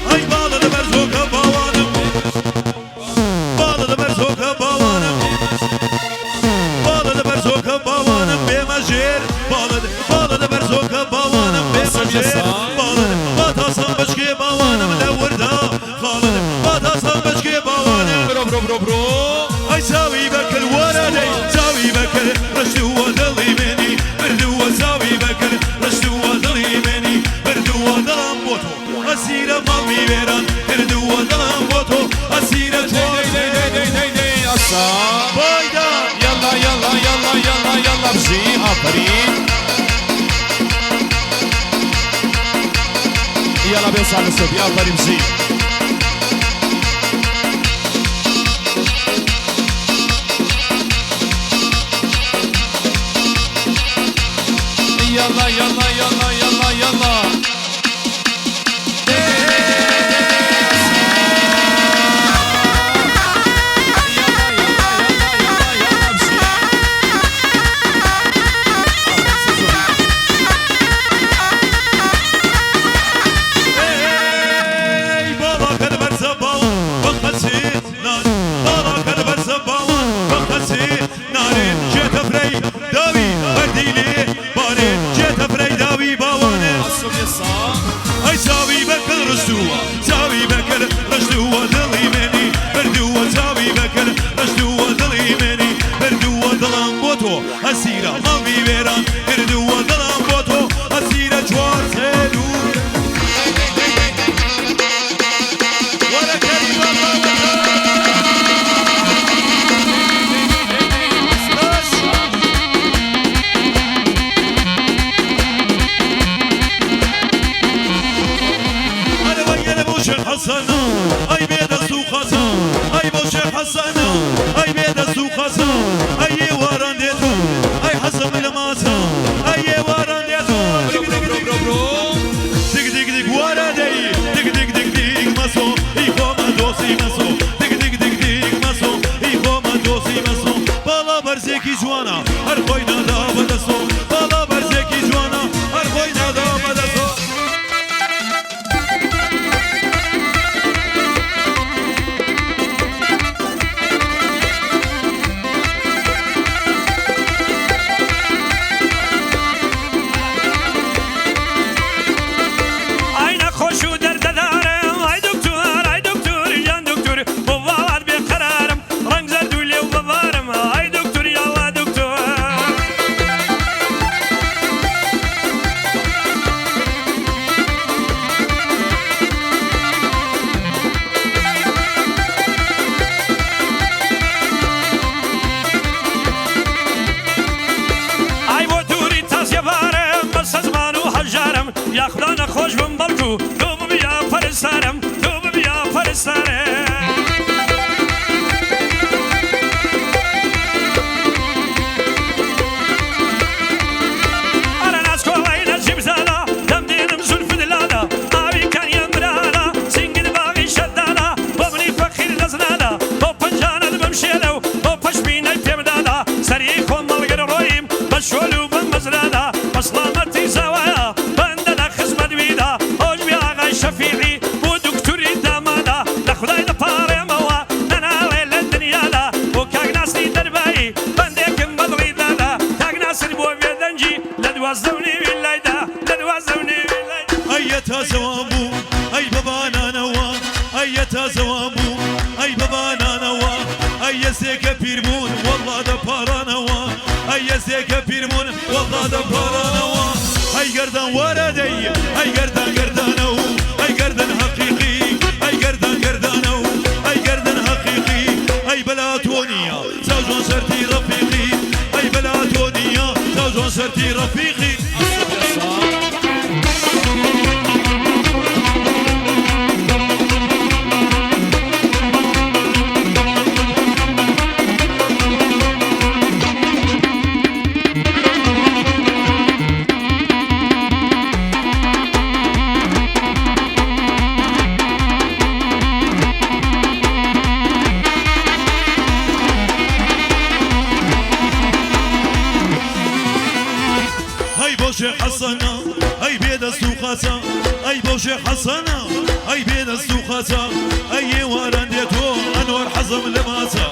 ئەی باڵە لە بەرزۆکە باوانم، باڵە لە بەرزۆکە باوانم، باڵە لە بەرزۆکە باوانم، بێمە ژێر باڵت، باڵە لە بەرزۆکە باوانم، بێمە ژێر باڵت، با تاسەم بشکێ باوانم لە وردا خاڵت، با تاسەم بشکێ باوانم. برو برو برو برو. ئەی چاوی بەکر وەرە دەی، چاوی بەکر ڕشتووە دڵی منی بردووە، چاوی بەکر ڕشتووە دڵی منی بردووە، دڵم بۆ تۆ ئەسیرە ماڵی وێران کردووە، دڵم بۆ تۆ ئەسیرە. دەی دەی دەی دەی دەی دەی ئەسا. بایدا. يلا يلا يلا يلا يلا بجي آفرين. يلا بيوصل للصوت آفرين بجي. يلا يلا يلا يلا يلا. دي دي دي دي دي دي. يلا يلا يلا يلا يلا بجي. ئەی باڵاکەت بەرزە باڵا بەخەسی نار، باڵاکەت بەرزە باڵا بەخەسی نارێ، جێتە فرەی داوی بەردی لێ بارێ، جێتە فرەی داوی باوانێ. ئەی چاوی بەکر ڕشتووە، چاوی بەکر ڕشتووە دڵی منی بردووە، چاوی بەکر ڕشتووە دڵی منی بردووە، دڵم بۆ تۆ ئەسیرە ماڵی وێران کردووە، دڵم بۆ تۆ ئەسیرە. چوار سێ دوو وەرە کەریمە باوەتە. ئەرە وەیەرە بۆ شێخ حەسەنە، ئەی بێ دەست و خەسە، ئەی بۆ شێخ حەسەنە، ئەی بێ دەست و خەسە، ئەی ئێواران دێتۆ، ئەی حەسەم لە ماسە، ئەی ئێواران دێتۆ. برو برو برو برو برو. دیگ دیگ دیگ وارە دەی، دیگ دیگ دیگ دیگ مەسۆ، ئی خۆمە دۆسی مەسۆ، دیگ دیگ دیگ دیگ مەسۆ، ئی خۆمە دۆسی مەسۆ، باڵا بەرزێکی جوانە هەر خۆی نادا بەدەسۆ، باڵا بەرزێکی جوانە هەر خۆی نادا بەدەسۆ. ئای نەخۆش و دەردەدارم، ئای دکتۆر، ئای دکتۆر گیان دکتۆر، بۆ واوات بێقەرارم، ڕەنگ زەرد و لێو بەبارم، ئای دکتۆر یاڵا دکتۆر. ئای بۆ دووری تازیەبارم، بەسە زمان و هەژارم، یاخدا نەخۆش بم بەڵکو تۆ ببیا پەرستارم، تۆ ببیا پەرستارم. ئەرە ناسکۆڵای نەجیب زانا، دەمدێنم زولفت لانا، ئاوی کانیان برانا، سینگت باغی شەدانا، بۆ منی فەقیر دەستنانا، بۆ پەنجانت بم شێلە و بۆ پەشمینەی پێمدانا، سەری خۆم مەڵگر ڕۆییم بە شۆل و بە مەزرانا، بە سڵامەتی زاوایە بەندە لە خزمەت ویدا، هۆش بێ ئاغای شەفیعی بۆ دکتوری دامادا، لە خودای دەپاڕێمەوە نەناڵێ لە دنیادا، بۆ کاک ناسری دەربایی بەندێکم بەدڵی دادا، کاک ناسر بۆ بێدەنگی لە 12:30 لایدا، لە 12:30 لایدا. ئەی تازەوان بوو، ئەی بەبانانەوە، ئەی تازەوان بوو، ئەی بەبانانەوە، ئەی یەسێکە پیربوون وەڵا دەپارانەوە، ئەی یەسێکە پیربوون وەڵا دەپارانەوە، ئەی گەردان وارە دەی، ئەی گەردان گەردانە و ئەی گەردن حەقیقی، ئەی گەردان گەردانە و ئەی گەردن حەقیقی، ئەی بەلاتۆنیە چاوجۆن شەرتی ڕەفیقی، ئەی بەلاتۆنیە چاوجۆن شەرتی ڕەفیقی. هەی بۆ بۆ شێخ حەسەنە ئەی بێ دەست و قاچە ئەی بۆ شێخ حەسەنە ئەی بێ دەست و قاچە ئەی ئێواران دێتۆ ئەنوەر حەزم لە ماچە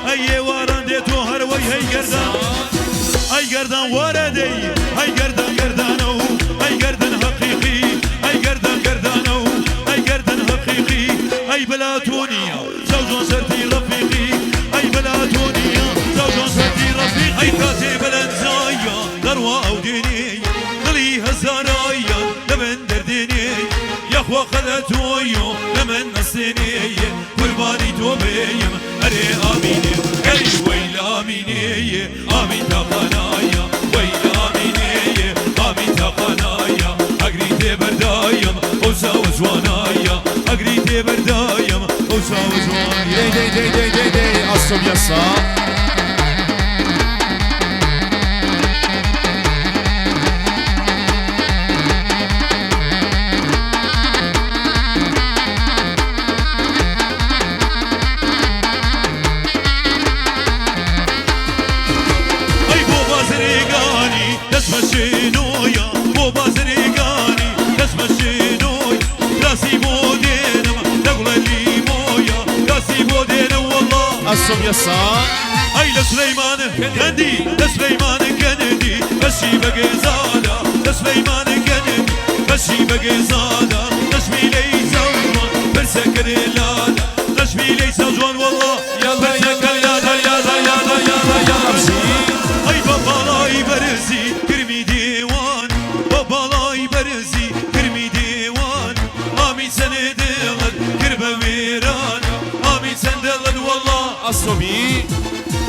ئەی ئێواران دێتۆ هەروەی هەی گەردان ئەی گەردان وارە دەی ئەی گەردان گەردانە و ئەی گەردن هەقیقی ئەی گەردان گەردانە و ئەی گەردن هەقیقی ئەی بەلا تۆ نییە زەوجۆن سەرتی ڕەفیقی ئەی بەلا تۆ نییە زەوجۆن سەرتی ڕەفیقی ئەی کاتێ بەلەنزایە دەڕوا ئەو دێنێ دڵی هەزارایە لە من دەردێنێ یاخوا قەدە تۆیۆ لە من نەستێنێ قوربانی تۆ بێیم ئەرێ ئامینێ ئەی وەی لە ئامینێ ئامین تاقانایە وەی لە ئامینێ ئامین تاقانایە ئەگری تێبەردایم ئەو چاوە جوانایە ئەگری تێبەردایم ئەو چاوە جوانایە. دەی دەی دەی دەی دەی دەی ئەستۆ بیەسا. ئەی بۆ بازرگانی دەچمە شینۆیە بۆ بازرگانی دەچمە شینۆی کراسی بۆ دێنم لەگوڵە لیمۆیە کراسی بۆ دێنم وەڵا. ئەستۆ بیەسا. ئەی لە سلەیمان کەندی لە سلەیمان کەندی بەشی بەگێزادە لە سلەیمان کەندی بەشی بەگێزادە نەشمی لەی زەوجوان پرسەکرێ لادا نەشمی لەی زەوجوان وەڵا. یاڵا یاڵا یاڵا یاڵا یاڵا یاڵا یاڵا بژی. ئەی بە باڵای بەرزی کرمی دێوان بە باڵای بەرزی کرمی دێوان ئامی چەنێ دڵت کرد بە وێران ئامی چەند دڵت وەڵا. ئەستۆ بی.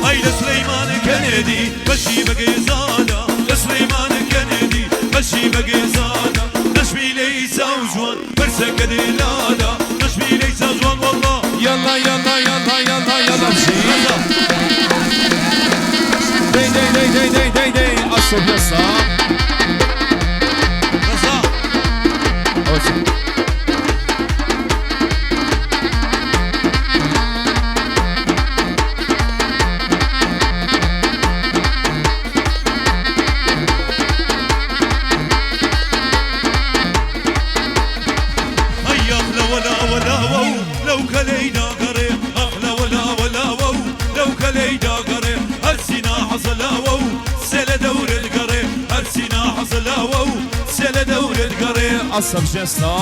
ئەی لە سلەیمان کەنێدی بەشی بەگێزادە لە سلەیمان کەنێدی بەشی بەگێزادە نەشمی لەی چاوجوان پرسەکە دێ لادا نەشمی لەی چاوجوان وەڵا. یاڵا یاڵا یاڵا یاڵا یاڵا بژی. دەی دەی دەی دەی دەی دەی دەی ئەستۆ بیەسا. ڕەزا. ئەوە چی؟ ئەی ئەخلە وەلا وەلاوە و لەو کەلەی داگەڕێ ئەخلە وەلا وەلاوە و لەو کەلەی داگەڕێ هەرچی ناحەزەلاوە و سێ لە دەورت گەڕێ هەرچی ناحەزەلاوە و سێ لە دەورت گەڕێ. ئەستۆ بژێستا.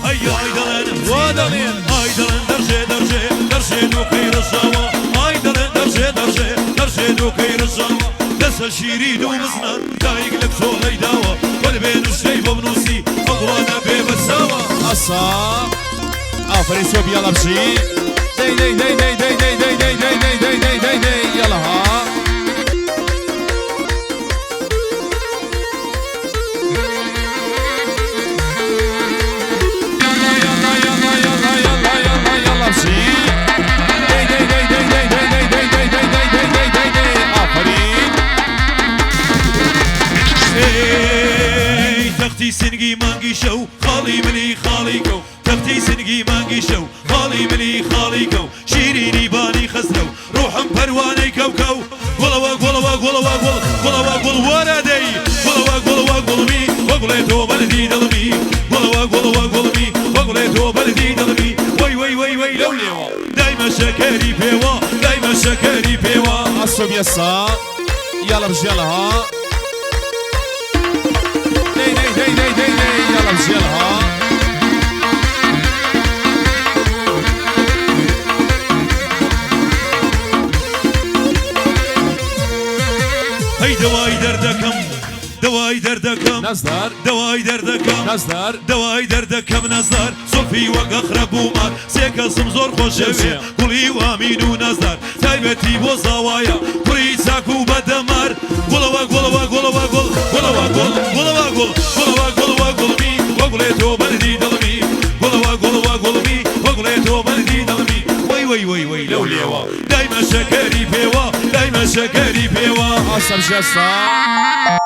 ئەی ئای دەڵێن وا دەڵێن. ئای دەڵێن دەرژێ دەرژێ دەرژێ دووکەی ڕژاوە ئای دەڵێن دەرژێ دەرژێ دەرژێ دووکەی ڕژاوە دەسە شیری دوو بزنە دایک لە کچۆڵەی داوە وەل بێ نووسەی بۆ بنووسی ئەو گوڵانە بێ بەساوە. ئەسا. ئافەرین سۆبی یاڵا بژی. دەی دەی دەی دەی دەی دەی دەی دەی دەی دەی دەی دەی دەی دەی یاڵا ها. یاڵا یاڵا یاڵا یاڵا یاڵا یاڵا یاڵا بژی. دەی دەی دەی دەی دەی دەی دەی دەی دەی دەی دەی دەی دەی دەی دەی ئافەرین. ئەی تەختی سنگی مانگی شەو خاڵی ملی خاڵی کەو تەختی سنگی مانگی شەو خاڵی ملی خاڵی کەو شیرینی بانی خەسرەو ڕوحم پەروانەی کەو کەو گوڵەوە گوڵەوە گوڵەوە گوڵ گوڵەوە گوڵ وارە دەی گوڵەوە گوڵەوە گوڵمی وەگوڵێ تۆ بەلدی دڵمی گوڵەوە گوڵەوە گوڵمی وەگوڵێ تۆ بەلدی دڵمی وەی وەی وەی وەی لەو لێوە دایمە شەکەری پێوە دایمە شەکەری پێوە. ئەستۆ بیەسا. یاڵا بژی یاڵا ها. دەی دەی دەی دەی دەی دەی یاڵا بژی یاڵا ها. ئەی دەوای دەردەکەم دەوای دەردەکەم نازدار. دەوای دەردەکەم نازدار. دەوای دەردەکەم نازدار زوڵفی وەک ئەخرە بوومان سێ کەسم زۆر خۆشەوێ گوڵی و ئامین و نازدار تایبەتی بۆ زاوایە کوڕی چاک و بەدەمار گوڵەوە گوڵەوە گوڵەوە گوڵ گوڵەوە گوڵ گوڵەوە گوڵ گوڵەوە گوڵەوە گوڵمی وەگوڵێ تۆ بەلدی دڵمی گوڵەوە گوڵەوە گوڵمی وەگوڵێ تۆ بەلدی دڵمی وەی وەی وەی وەی لەو لێوە دایمە شەکەری پێوە دایمە شەکەری پێوە. ئەستۆ بژێستا.